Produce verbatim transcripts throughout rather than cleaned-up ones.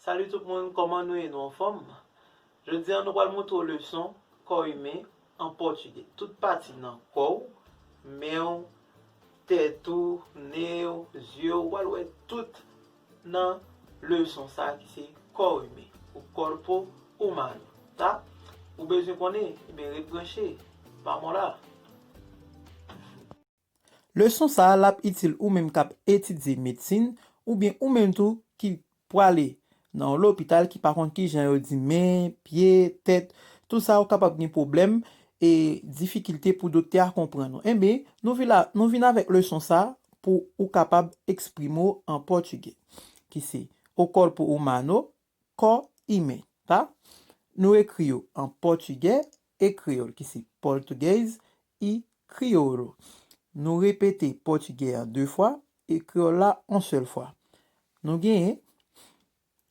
Salut tout moun, kòman nou ye? Nou anfòm? Jodi a, nou pral montre w leson kò imen an pòtigè. Tout pati nan kò w, men w, tèt ou, nen w, zye w, w pral wè tout nan leson sa ki se kò imen, o corpo humano, ta? Ou bezwen konnen? Ebyen, ret branche, pa mò la. Leson sa a, l ap itil ou menm k ap etidye medsin, oubyen ou menm tou ki pwale nan yon lopital ki pa konn kijan yo di men, pye, tèt, tou sa ou kapab gen pwoblèm e difikilte pou doktè a konprann ou. Enben, nou vin la, nou vin avèk leson sa pou ou kapab eksprime w an pòtigè, ki se o corpo humano, kò imen, ta? Nou ekri yo an pòtigè e kreyòl, ki se português e crioulo. Nou repete pòtigè a de fwa e kreyòl la yon sèl fwa. Nou genyen,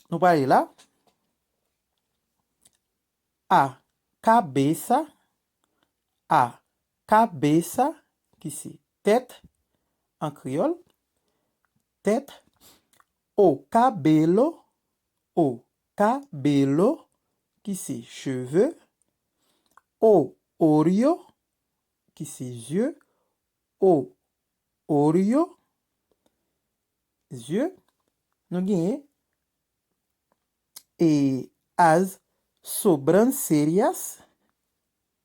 nou prale la, a cabeça, a cabeça, ki se tèt an kreyòl, tèt, o cabelo, o cabelo, ki se cheve, o olho, ki se zye, o olho, zye, nou genyen e as sobrancelhas,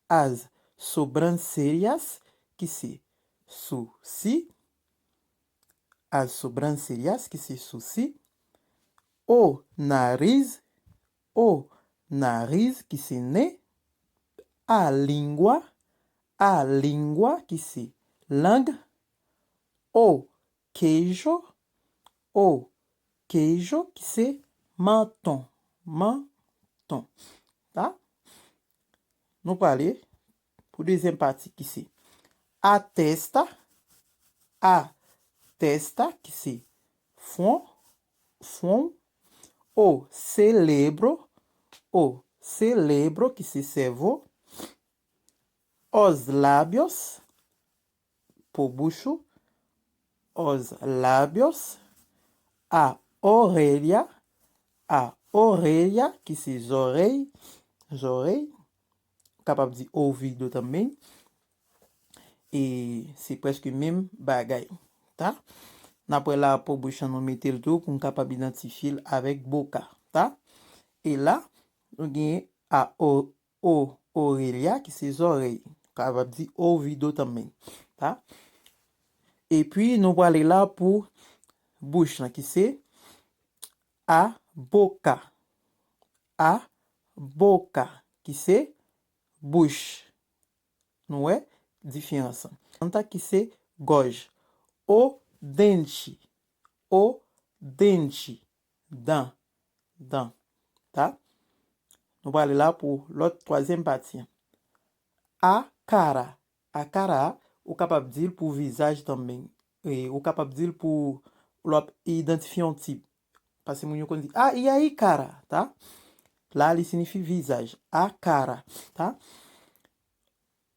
as sobrancelhas, ki se sousi, as sobrancelhas, ki se sousi, o nariz, o nariz, ki se nen, a língua, a língua, ki se lang, o queijo, o queijo, ki se manton, manton. Ta? Nou prale pou dezyèm pati ki se a testa, a testa, ki se fwon, fwon, o cérebro, o cérebro, ki se sèvo, os lábios, po bouch ou, os lábios, a orelha, a orelha, ki se zòrèy, zòrèy, kapab di ouvido também, e se prèske menm bagay, ta? N ap wè la po bouch lan nou mete l tou pou n kapab idantifye l avèk boca, ta? E la, nou genyen a o o orelha, ki se zòrèy. Kapab di ouvido também, ta? Epi nou prale la pou bouch lan, ki se a boca. A boca, ki se bouch. Nou wè diferans lan. Anta, ki se gòj. O dente. O dente. Dan. Dan. Ta? Nou prale la pou lòt twazyèm pati an. A cara. A cara, ou kapab di l pou vizaj também. E ou kapab di l pou lè w ap idantifye yon tip. Paske moun yo konn di, ah, e aí, cara, ta? La, li siyifi vizaj. A cara, ta?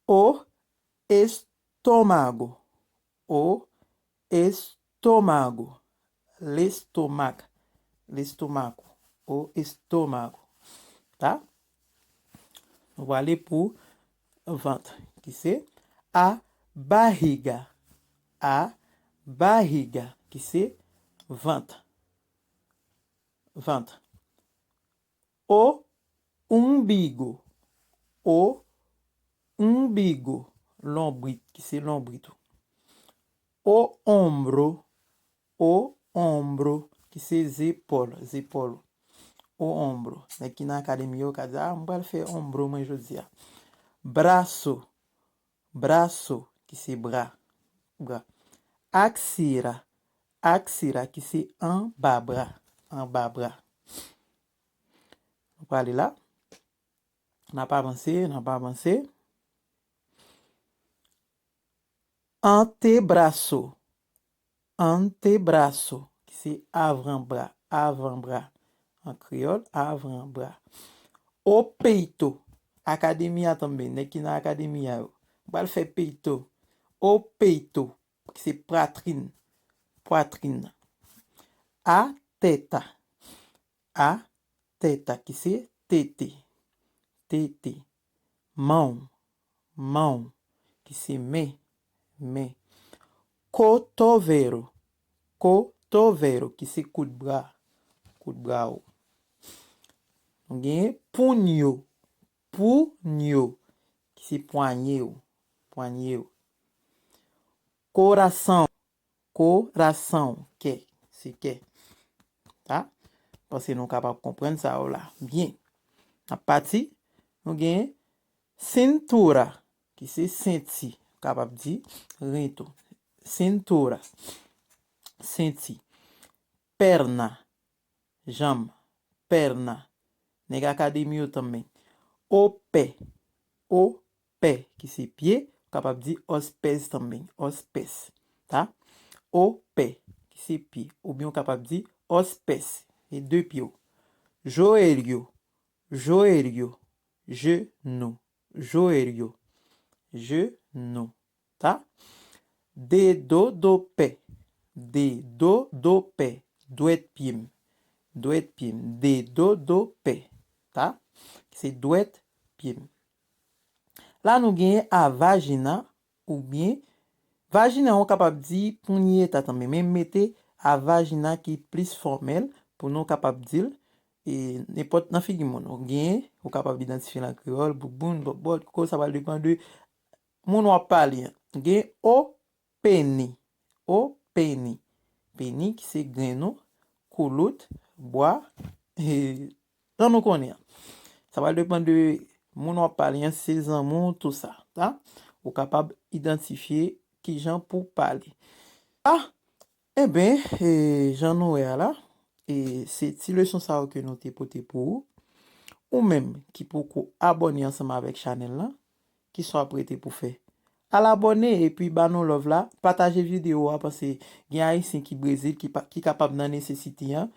O estômago. O estômago. L'estomac. L'estomaco. O estômago. Ta? Nou prale pou vant, ki se a barriga. A barriga, ki se vant. Vant. O umbigo. O umbigo. Lonbrit, ki se lonbrit ou. O ombro. O ombro, ki se zepòl, zepòl ou. O ombro. Nèg ki nan akademi yo ka di, ah, mwen pral fè ombro mwen jodi a. Braço. Braço, ki se bra. Bra. Axila. Axila, ki se anba bra. Anba bra. Nou prale la. N ap avanse, n ap avanse. Antebraço. Antebraço, ki se avanbra, avanbra. An kreyòl, avanbra. O peito. Akademi a tanbe, nèg ki nan akademi a yo. Mwen pral fè peito. O peito, ki se pwatrin. Pwatrin. A teta. A, teta, ki se tete. Tete. Mão, mão, ki se men, men. Cotovelo, cotovelo, ki se kout bra, kout bra w. Nou gen punho, punho, ki se pwanye w, pwanye w. Coração, coração, kè, se kè. Ta? Panse nou kapab konprann sa yo la. Byen. N ap pati, nou gen cintura, ki se senti. Ou kapab di ren tou. Cintura. Senti. Perna. Janm. Perna. Nèg akademi yo tanmen. O pé. O pé, ki se pye. Ou kapab di os pés tanmen. Os pés. Ta? O pé, ki se pye. Oubyen ou kapab di os pés. E de pye w. Joelho. Joelho. Genou. Joelho. Genou. Ta? Dedo do pé. Dedo do pé. Dwèt pye m. Dwèt pye m. Dedo do pé. Ta? Se dwèt pye m. La nou genyen a vagina oubyen vajina, ou kapab di ponyeta tanmen, men m mete a vajina ki plis fòmèl pou nou kapab di l e nenpòt nan figi moun. Ou genyen, ou kapab idantifye l an kreyòl, bouboun, bòbòt, koko, sa pral depann de moun w ap pale an. Gen o peni. O peni. Peni ki se grenn ou, koulout, bwa, e, jan nou konnen an. Sa pral depann de moun w ap pale an, si se zanmi w, tou sa. Ta? Ou kapab idantifye kijan pou pale. A, enben, e, jan nou wè a la, e, se ti leson sa yo ke nou te pote pou ou. Ou menm ki poko abòne ansanm avèk chanèl la, kisa w ap rete pou fè? Al abòne epi ba nou love la, pataje videyo a, paske gen Ayisyen ki Brezil ki, pa, ki kapab nan nesesite an,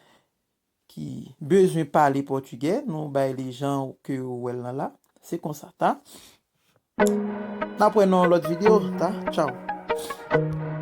ki bezwen pale pòtigè, nou bay li jan ke ou wè l lan la. Se konsa, ta? N ap wè nan yon lòt videyo, ta? Tchaw.